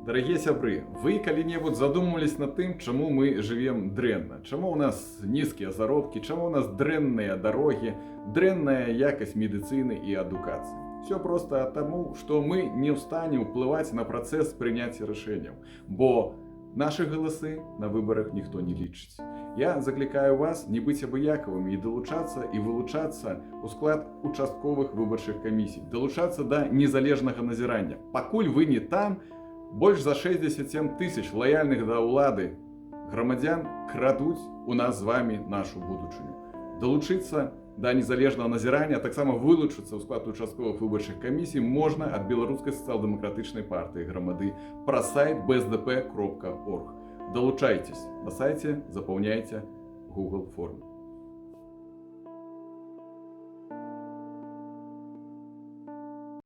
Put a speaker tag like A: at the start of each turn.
A: Дарагія сябры, вы калі-небудзь задумывались над тым, чаму мы жывем дрэнна? Чаму ў нас нізкія заробкі, чаму ў нас дрэнныя дарогі, дрэнная якасць медыцыны і адукацыі? Все просто таму, што мы не ў стане ўплываць на працэс прыняцця рашэнняў, бо нашы галасы на выбарах ніхто не лічыць. Я заклікаю вас не быць абыякавымі і далучацца і вылучацца ў склад участковых выбарчых камісій, далучацца да незалежнага назірання. Пакуль вы не там, больш за 67 тысяч лаяльных да ўлады грамадзян крадуць у нас з вами нашу будучыню. Далучыцца да незалежнага назірання, а таксама вылучыцца ў склад участковых выбарчых камісій можна ад Беларускай сацыял-дэмакратычнай партыі Грамады праз сайт bsdp.org. Далучайцесь, на сайце запаўняйце Google форму.